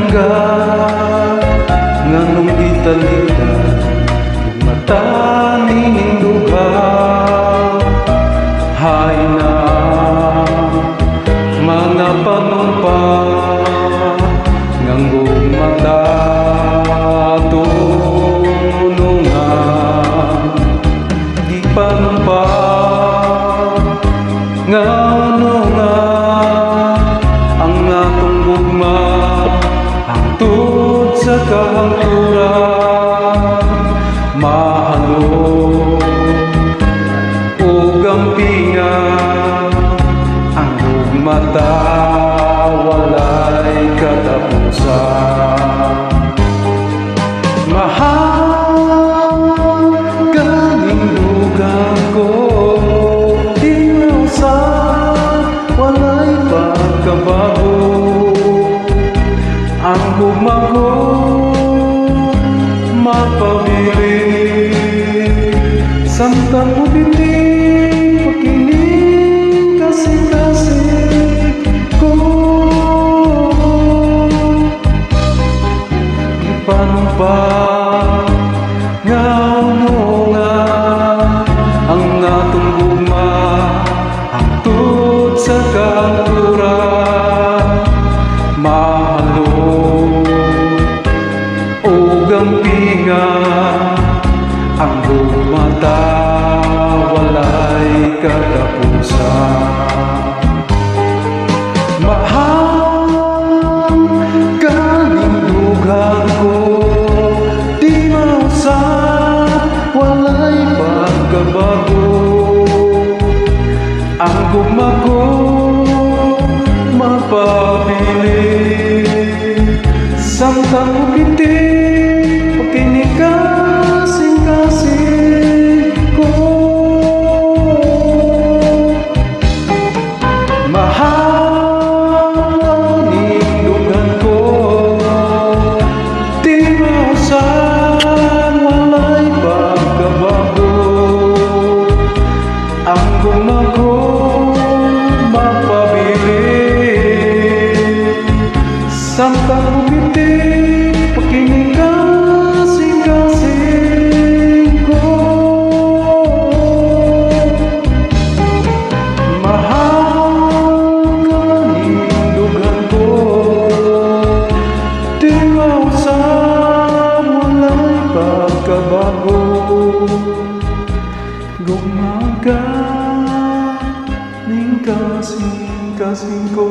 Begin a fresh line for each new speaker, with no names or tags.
Palangga, nganong gitalikdan mata nining duha? Hay na mga panumpa ngang gugmata atong unungan. Gipanumpa nga unungan ang atong gugma hangtod sa kahangturan. Mahalon ug ampinga ang gugmata, walay katapusan. Mahal kaning dugang ko, di mausab, walay pagkabago. Ang gugma ko mapabilin samtang mobitin pa kining kasing-kasing ko. Gipanumpa nga unungan ang atong gugma hangtod sa kahangturan. Mahalon ug ampinga ang gugmata, walay katapusan. Mahal kaning dugang ko, di mausab, walay pagkabago. Ang gugma ko mapabilin samtang mobitin pa kining kasing-kasing ko. Mahal ning dughan ko, di mausab, walay pagkabago. Ang gugma ko mapabilin samtang mobitin pa kining kasing-kasing ko. Mahal kaning dughan ko, di mausab, walay pagkabago. Gugma ka ning kasing-kasing ko.